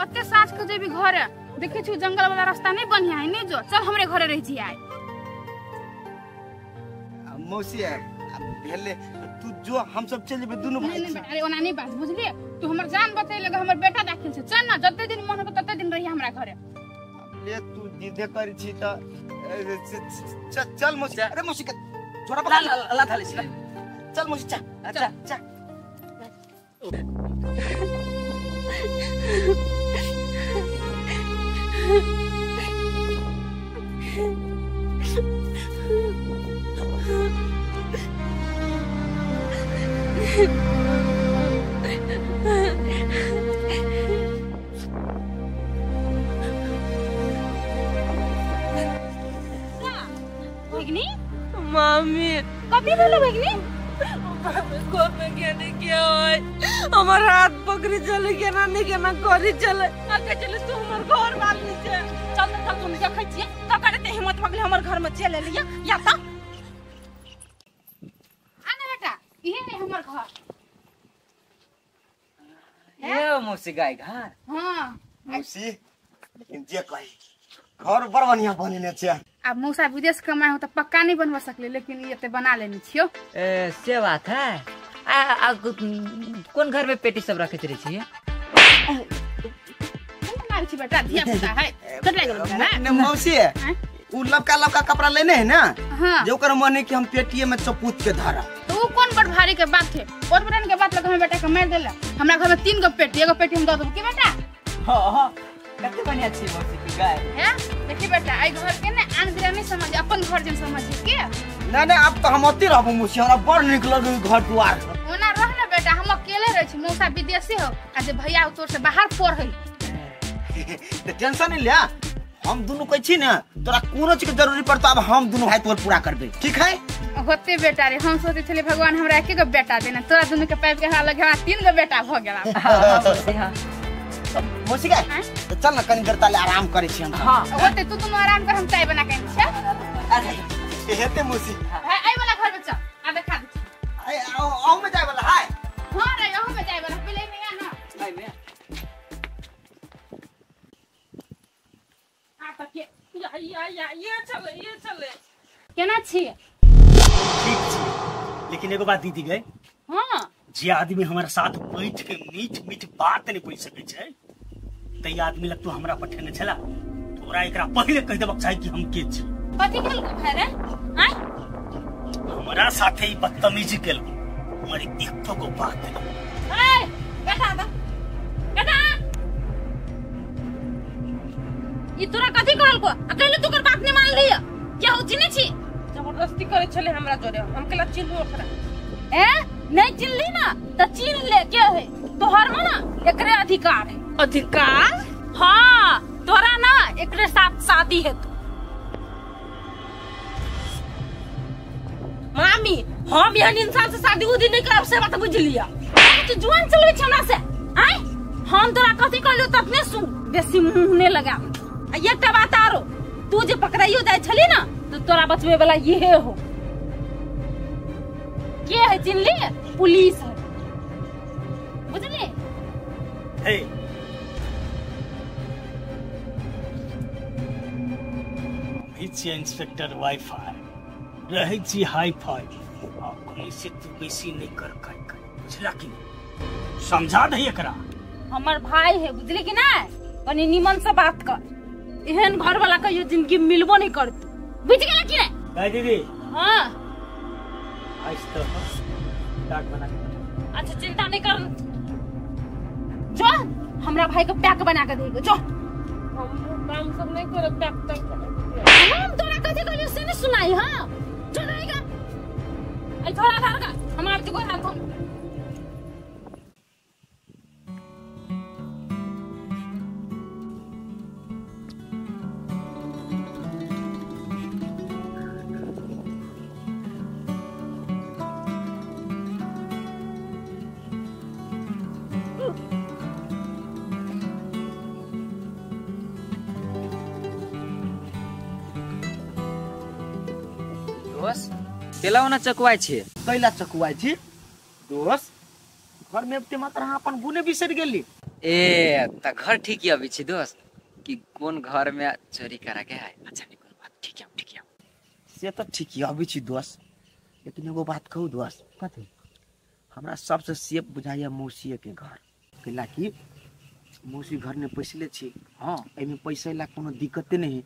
ओते साँझ के जेबी घरे, देखे छु जंगल वाला रास्ता नहीं बढ़िया है, नहीं जो चल हमरे घरे रह जी आए। मौसी भेले तू जो हम सब चल जेबे दुनू भाई। नहीं अरे ओना नहीं बात बुझलिए, तू हमर जान बचाइ लगे हमर बेटा दाखिल छै, चल ना जते दिन मन होतो तते दिन रही हमरा घरे। ले तू जिदे करी छी त चल मौसी। अरे मौसी के छोरा पकड़ ला थाली छी। चल मौसी चा अच्छा चा। भगनी मामी कभी भेलो भगनी घर में केने के होय हमर हाथ पकड़ी चले केना नहीं केना करी चले आके चले तू हमर घर वाली छे। चल चल तुम देखै छियै त करते हिम्मत भगले हमर घर में चले लिया या त आना बेटा इहे है हमर घर। ये मौसी गाय घर। हां मौसी लेकिन जे कही घर बड़ बढ़िया बनेने छे। अब मौसा विदेश कमाए हो तो पक्का नहीं बनवा सकले लेकिन ये ते बना लेने छियो। ए से बात है। आ, आ कौन घर में पेटी सब रखे रहे छियै? मार छी बेटा धिया पुता है कट लागि गेल बेटा। ने मौसी उ लबका लबका कपड़ा लेने है ना। हां जे ओकर मन है कि हम पेटीए में चपूत के धरा तो उ कौन बड़ भारी के बात है। और बड़न के बात लग हम बेटा के मार देला। हमरा घर में 3 गो पेटी एगो पेटी हम the देब के बेटा। हां हां कते बढ़िया छी मौसी की गाय हैं। देखी बेटा आई घर के ना आन बिरा नहीं समझ अपन घर जन समझ के ना ना अब तो हम अति रहबो मौसी हमरा बड़ निक लगै घर दुआर। ओना रह ना बेटा हम अकेले रह छी मौसा विदेशी हो आ जे भैया तोर से बाहर पढ़ है त टेंशन नहीं ले हम दोनों कहै छी ना तोरा कोनो चीज के जरूरी पड़तो अब हम दोनों भाई तोर पूरा करबे ठीक है। होते बेटा रे हम सोचे छले भगवान हमरा एक गो बेटा देना तोरा दोनों के पाइप के हमरा लगे हमरा 3 गो बेटा भ गेला। हां मौसी गाय तो चल ना कनी देर ताले आराम करे छी हम। हां होते तू तुम आराम कर हम चाय बना के आइन छी। अच्छा हेते मौसी हां आई वाला घर में चल आ देखा दे आई आऊ में जाय वाला हाय। हां रे आऊ में जाय वाला पहले में आ ना आई में आ त के या या या ये चले ये चले केना छी? ठीक छी लेकिन एगो बात दीदी गए। हां जे आदमी हमारा साथ बैठ के मीठ मीठ बात नहीं बोल सके छै त ई आदमी लग तू हमरा पठेने छला तोरा एकरा पहिले कह देबक चाही कि हम के छी। कथि केल भाई रे? आय हमरा साथे ई बदतमीजी केल हमर एको गो बात नहीं। ए बेटा दा बेटा ई तोरा कथि कहल को अकेले तू कर बात नहीं मान लिया क्या हो चिने छी? जबरदस्ती करे छले हमरा जोरे हम केला चिन्हू ओकरा। ए नहीं चिन्हली ना त चिन्ह ले के है तोहर में ना एकरे अधिकार है। अधिकार? हाँ तोरा ना एकरे साथ शादी है तू। मामी हम एहन इंसान से शादी उदी नहीं करब से बात बुझ लिया। तू जुआन चलबे छ हमरा से आय हम तोरा कथि कहलियो तखने सुन बेसी मुंह ने लगा। आ एकटा बात आरो तू जे पकड़ाइयो जाय छली ना तो तोरा बचबे वाला इहे हो के है चिन्हली? पुलिस है बुझली। हे हम इंस्पेक्टर वाईफाई रहे छी हाई फाई आ से तू बेसी नहीं कर कर बुझला कि समझा दही एकरा। हमर भाई है बुझली कि ना कनी निमन से बात कर एहन घर वाला कहियो जिंदगी मिलबो नहीं करत बुझ गेला कि ना? भाई दीदी। हां आज तो डाक बना के पठा। अच्छा चिंता नहीं कर जो हमरा भाई के पैक बना के देगो जो। हम काम सब नहीं करब पैक तक हम तोरा कथि कहलियो से नहीं सुनाई। हां जो रहेगा आई थोड़ा धार का हम आप को हाथ हम केला ओना चकुआइ छी? कैला चकुआइ छी दोस घर में ते मात्र अहाँ अपन गुने बिसरि गेली। ए त घर ठीक अबै छी दोस कि कोन घर में चोरी करा के है। अच्छा नहीं कोनो बात ठीक है ठीक है से त ठीक अबै छी दोस लेकिन एगो बात कहू दोस। कथी? हमरा सबसे सेफ बुझाइया मौसी के घर कैला कि मौसी घर में पैसले छी। हां एमे पैसा ला कोनो दिक्कते नहीं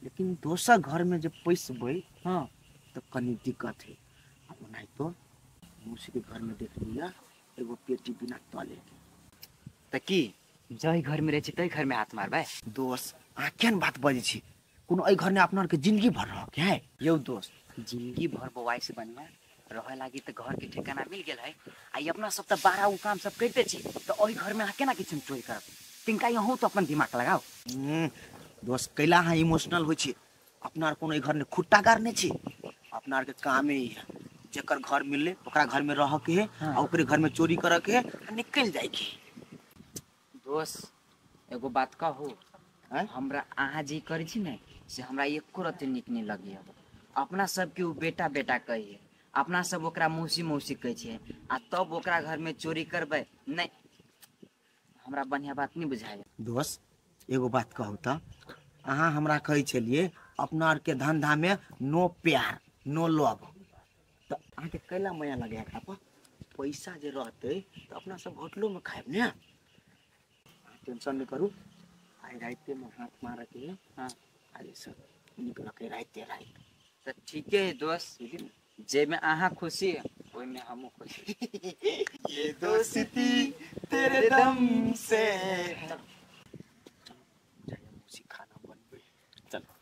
लेकिन दोसर घर में जब पैसबै हां तो कनी दिक्कत है। ओनाही तो मौसी के घर में देख लिया एगो पेटी बिना तले के त की जै घर में रहे छी तै घर में हाथ मारबै। दोस्त अहाँ केहन बात बजै छी, कोनो एहि घर में अपना के जिंदगी भर रह के है यौ दोस्त? जिंदगी भर बौआइ से बढ़िया रहे लागी तो घर के ठिकाना मिल गेल है। आ अपना सब तो बारह उ काम सब करते छी तो ओहि घर में अहाँ केना किछु चोरी करब? तिनका यहूँ तो अपन दिमाग लगाओ। दोस्त कैला अहाँ इमोशनल होइ छी? अपना कोनो एहि घर में खुट्टा गाड़ने छी, अपना के कामे ही है जेकर घर मिलले ओकरा घर में रह के है आ ओकरे घर में चोरी करे के है आ निकल जाए के। दोस्त एगो बात कहू, हमरा अहाँ जे करै छी ने से हमरा एको रत्ती नीक नहीं लगी। अपना सबके उ बेटा बेटा कहिए, अपना सब ओकरा मौसी मौसी कहै छियै आ तब ओकरा घर में चोरी करबै नहीं, हमरा बढ़िया बात नहीं बुझाय। दोस्त एगो बात कहू त, अहाँ हमरा कहै छलियै अपना आर के धंधा में नो प्यार नो लव, त अहाँ के कैला माया लगे एकरा पर? पैसा जे रहतै त अपना सब होटलो में खायब ने। टेंशन नहीं करू, आइ राते में हाथ मारे के है। हां अरे सब निकल के राते रात त ठीके है दोस्त, जे में अहाँ खुशी ओहि में हमहूँ खुशी। ये दोस्ती तेरे दम से। चलो जाइए मौसी खाना बनबे। चलो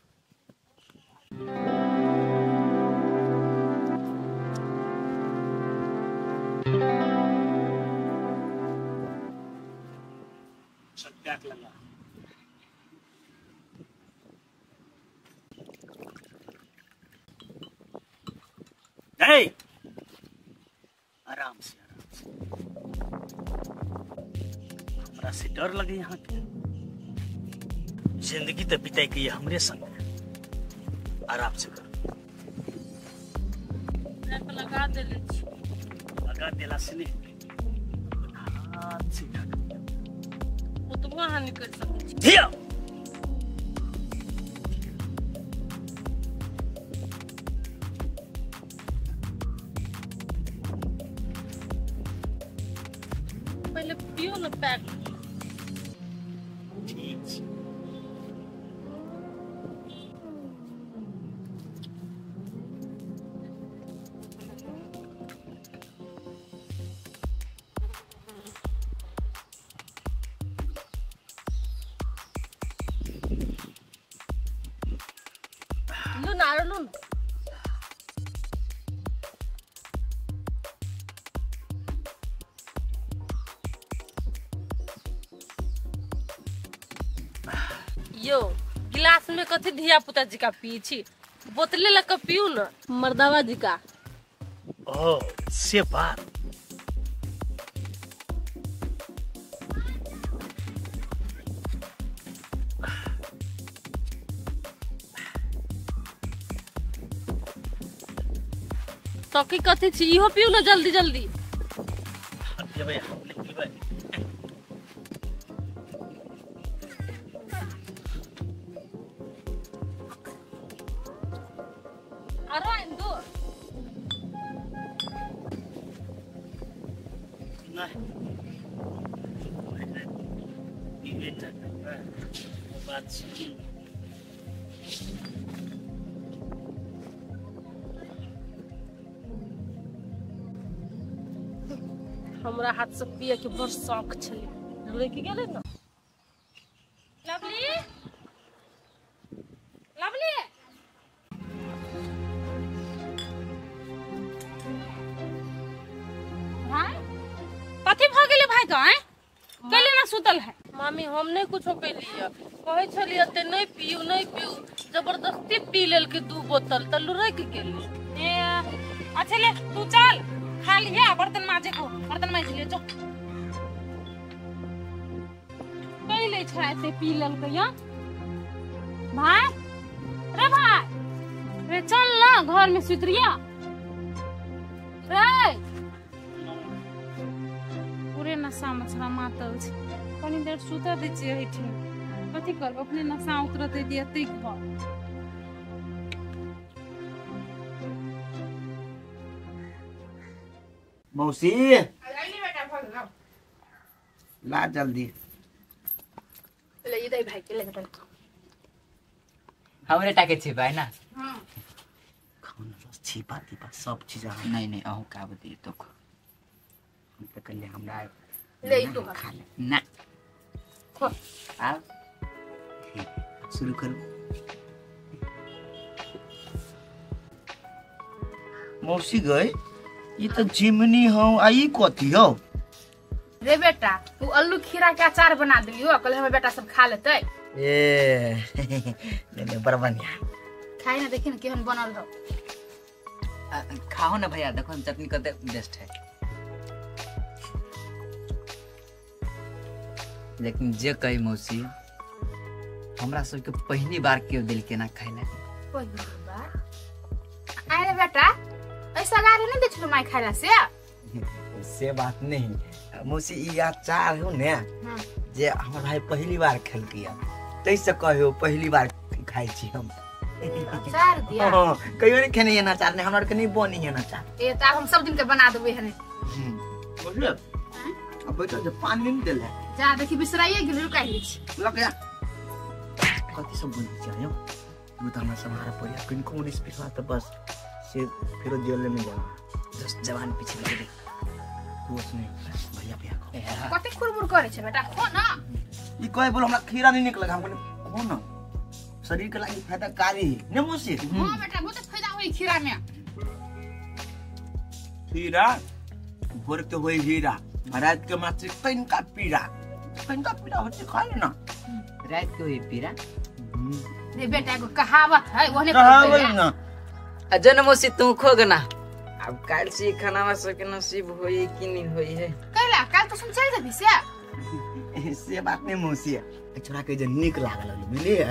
चल बैग लगा। नहीं आराम से आराम से, हमरा से डर लगे यहाँ के। जिंदगी तो बिताई के हमरे संग, आराम से करो। लगा देले छी, लगा देला से नहीं हाथ से ढक दिया ओतबो अहाँ नहीं कर सकै छी। धिया पहले पियो ना पैक। ठीक छै। लू ना आरो लू ना। यो गिलास में कथी धिया पुता जी का पी छी, बोतले लग के पीऊ ना मर्दावा जी का। ओ से बात। तो की कथी छी इहो पीऊ ना जल्दी जल्दी। पीबै हम नहीं पीबै। आरो आइन दो। नहीं पीबे त बात सुन। हमरा हाथ से पिए के बड़ शौक छलै, लुढ़कि गेलै ना। लवली लवली भाई कथी भ गेलै भाई के? आँय कैले ना सुतल है? मामी हम नहीं कुछो कैलियै, कहै छलियै एते नहीं पीऊ नहीं पीऊ, जबरदस्ती पी लेलकै 2 बोतल त लुढ़कि गेलै। ए अच्छा ले तू चल खा लिया, बर्तन माजे को बर्तन माज लियो जो। कैले छड़ा एते पी लेलकै या भाई? रे भाई रे चल ना घर में सुत रिया रे। पूरे नशा में छड़ा मातल छै, कनी देर सुतऽ दै छियै एहिठाम। कथी करब, अपने नशा उतरतै दियतै घर। मौसी आइली बेटा भ गेलौ, ला जल्दी ले ई दे भाई के ले बेटा। हमरे टाके छी भाई ना। हां खाना रस छिपा तिपा सब चीज। नहीं नहीं अहूँ का बतिए तो हम त कल्ले हमरा ले ई तो खा ले ना। खो आ शुरू करू। मौसी गई ई त जिमनी हौ आ ई कथी हौ? रे बेटा तू आलू खीरा के अचार बना देलियो, कल हमर बेटा सब खा लेतै। ए नहीं नहीं बड़ बढ़िया खाई ना, देखी ना केहन बनल हो। खाओ ना भैया, देखो हम चटनी कते बेस्ट है। लेकिन जे कही मौसी, हमरा सबके पहली बार केओ दिल के ना खाइला। पहली बार? अरे बेटा ऐसा गारे नहीं देखलो माई खाइला से। से बात नहीं मौसी, ई अचार हो ने जे हमर भाई पहली बार खेलकिया, तैसे कहियो पहली बार खाइ छी हम। अचार दिया? हां, कहियो नहीं खेने ना अचार, नहीं हमरा के नहीं बनी है ना अचार। ए त हम सब दिन के बना देबै हने। बुझले? अब बैठो जे पानी नहीं देले। जा देखी बिसराइए गेल, रुकाइ लै छी। लग जा। कथि सब बनी छै यो? तू त हमरा सम्हारा पड़िया, किनको नहीं पिछला त बस से फिर जेल में जाओ। बस जवान पीछे लगे दे। दोस्त नहीं भैया भैया को। कते कुरबुर करे छै बेटा, खो ना। ई कहे बोल हमरा खीरा नहीं निकल, हम खो ना, शरीर के लागि फायदाकारी है ने मौसी? हां बेटा बहुत फायदा होई खीरा में। खीरा भोर के होई हीरा, रात के मात्र कनिका पीरा, कनिका पीरा होते खाए ना। रात के होई पीरा? रे बेटा एगो कहावत है, ओहने कहावत ना। अजन मौसी तू खो गना, अब काल से खाना सबके नसीब होई कि नहीं होई है। कहला काल तो सुन चल जेबी से। से बात नहीं मौसी, छोरा के जे नीक लागल बुझलिए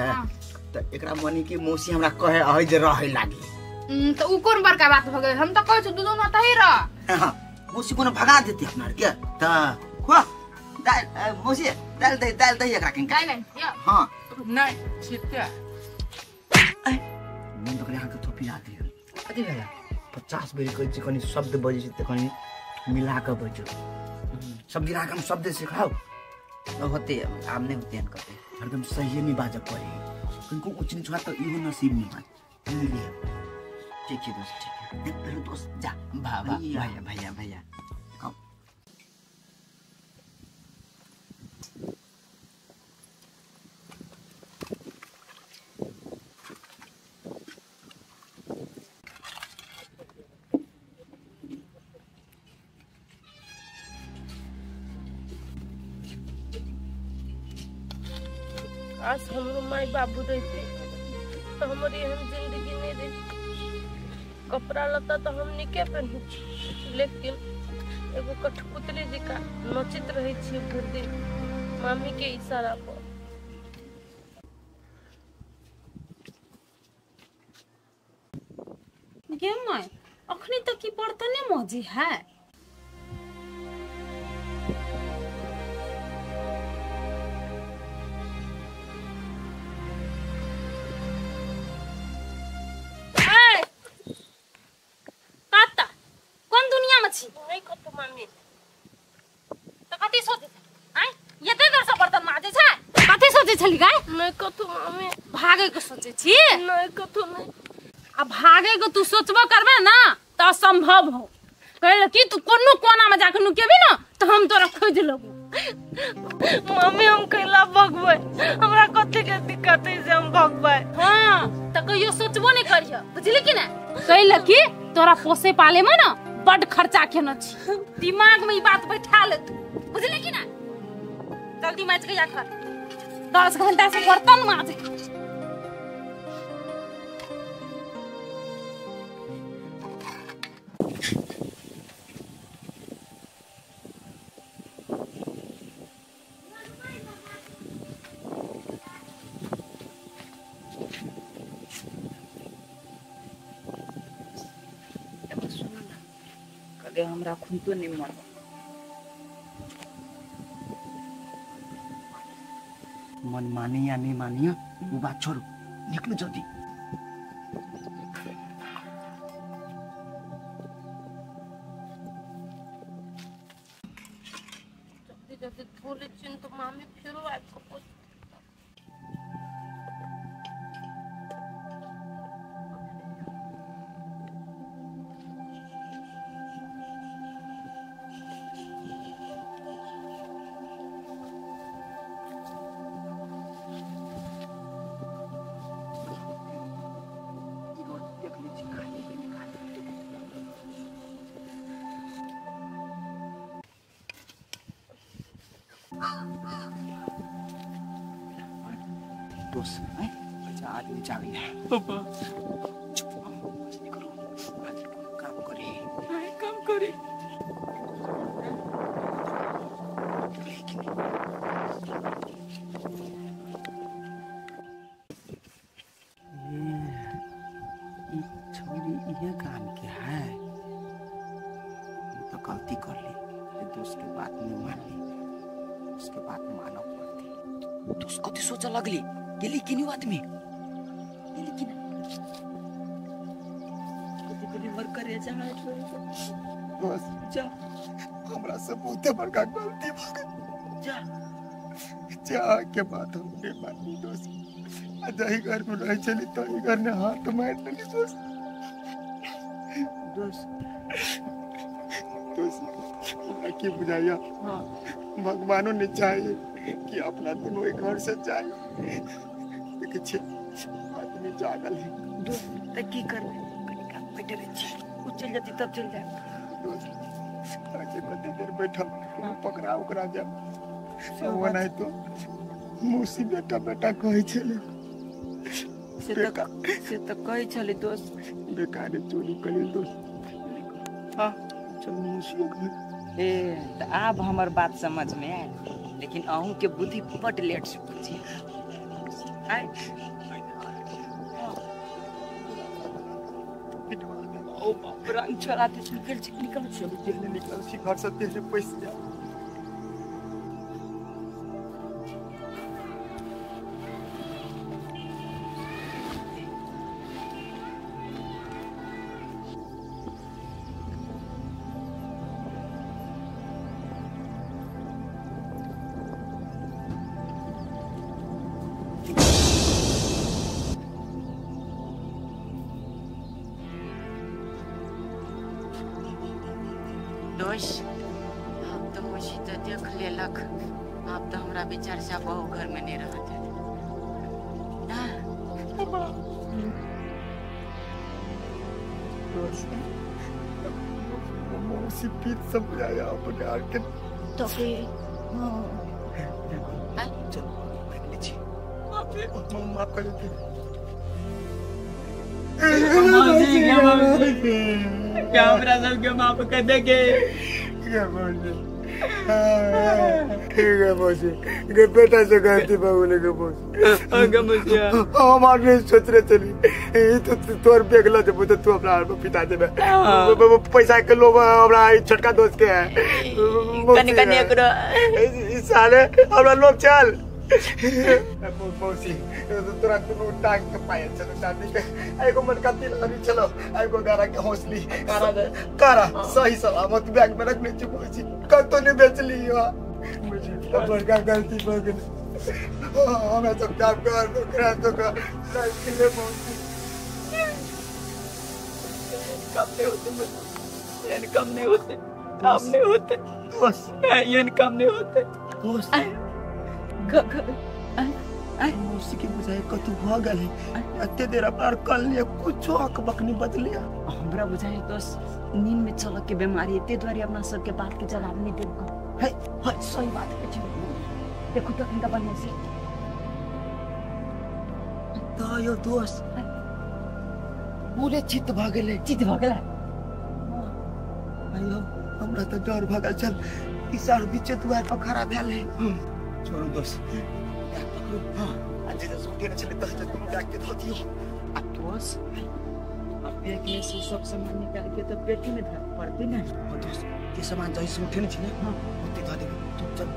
त एकरा मनी की मौसी हमरा कहे अहि जे रहे लागी। त उ कोन बड़का बात भ गेल, हम त कहै छी दू दिन ओतहि रह। हां मौसी कोनो भगा देती अपना के त खो दाल मौसी दाल दे एकरा के दाल या। हां नहीं छिपके मन त करे अहाँ के थोपी आ दियो। कथि भेला? 50 बेर कहै छी कनी शब्द बजै छी त कनी मिला के बजो। सब दिन अहाँके हम शब्द सिखाओ होते आब नहीं होते हन कते हरदम सही नहीं बाजब पड़े, किनको ऊंच नीच हुआ तो इहो नसीब नहीं बात। बुझलिए? ठीक है दोस्त, ठीक है। देख पहले दोस्त जा भैया भैया भैया भैया। आज हमरो माई बाबू रहते तो हमर एहन जिंदगी नहीं रही। कपड़ा लत्ता तो हम निके पहनी, लेकिन एगो कठपुतली जका नचित रहे छी भरि दिन मामी के इशारा पर। गे my अखनी तक की बर्तने मजी है। नहीं कतौ मामी त कथि सोचै आइ एते देर से बर्तन माजै छै, कथि सोचै छली गाय? नहीं कतौ मामी। भागे के सोचै छी? नहीं कतौ नहीं। आ भागे के तू सोचबो करबे ना त असंभव हो। कहल कि तू कोनो कोना में जाके नुकेबी ना त हम तोरा खोज लेबो। मम्मी हम कैला भगबै, हमरा कथि के दिक्कत है जे हम भगबै? हां त कहियो सोचबो नहीं करियो, बुझली कि ना? कहल कि तोरा पोसे पाले में ना बड खर्चा केने छी, दिमाग में ई बात बैठा ले तू, बुझली कि ना? जल्दी माज के जा कर, 10 घंटा से बर्तन माजे। हमरा खुद नहीं मन मन मानी या नहीं मानिया वो बात छोड़ो, निकलो जल्दी। जल्दी जल्दी बोले चिन तो मामी फिर आपको पूछ। दोस्त अच्छा आदमी जाग गया पापा चुप नहीं करो काम करे काम करे छोरी ये काम के है तो गलती कर ली दोस्त के बात नहीं मान ली उसके बात मानव पड़ती दोस्त कथी सोचऽ लगली गेली कि नहीं आदमी गेली कि नहीं कथी कथी मर करे जा बस जा हमरा से बहुते बड़का गलती भ गेल जा जा के बात हम नहीं मानी दोस्त आ जही घर में रह चली तही घर ने हाथ मार लेली दोस्त दोस्त दोस्त हमरा की बुझाइया हां भगवानों ने चाहे कि अपना दोनों एक घर से जाए लेकिन आदमी जागल है दोस्त त की करबे कनिका बैठल रहे छी उ चल जती तब चल जाए दोस्त आके कते देर बैठल पकड़ा उकरा जा वो नहीं तो मौसी बेटा बेटा कहै छले से त कहै छले दोस्त बेकार चोरी करी दोस्त हां चल मौसी घर ए त आब हमर बात समझ में आयल लेकिन अहूँ के बुद्धि बड लेट से बुझी आय ओ बाप रंग छोड़ा दे निकल निकल चल चल निकल छी घर से तेरे पैसा जा हम तो मौसी तो देख लेलक अब तो हमरा विचार से बहु घर में नहीं रहते ना मौसी पीत समझाया अपने आके तो के चल बैठ लीजिए माफ कर दे क्या हमरा सबके माफ कर देगे ठीक है मौसी के बेटा से गलती बगुले के मौसी आगे मौसी हम और नहीं सोच रहे चली ई तो तोर बेगला जब तो तू अपना हाथ में पिता देबे पैसा के लोभ हमरा ई छोटका दोस्त के है कनी कनी एकरो ई साले हमरा लोभ चल मौसी तोरा दुनू टांग के पायल चलो चांदी के एगो मटका तिल हरी चलो एगो गारा के हौसली कारा सही सलामत बैग में रख ले छी मौसी कतो नहीं बेचली हो बड़का गलती हो गेल हमरा सब काम कर ओकरा तो ले मौसी कम नहीं होते कम नहीं होते काम नहीं होते बस ये काम नहीं होते बस मौसी के बुझाए कतु भ गेल है एते देर अपना कर लिए कुछो अकबक नहीं बदलिया हमरा बुझाए दोस्त नींद में चल के बीमारी एते दुआरे अपना सबके बात के जवाब नहीं देब है है सही बात है देखो तो इनका बढ़िया से तो यो दोस्त पूरे चित्त भ गेलै चित्त भ गेलै आयो हमरा तो डर भ गेल चल ई सार बीचे दुआर पर खड़ा भेल है छोड़ू दोस्त पकड़ू हां आज जे उठे न चले तो तुम बैग के धो दियो आ दोस्त अब बैग में से सब सामान निकाल के तो पेटी में धर पड़ते ना हां दोस्त ये सामान जैसे उठे न छले हां ओते धो देबे तू चल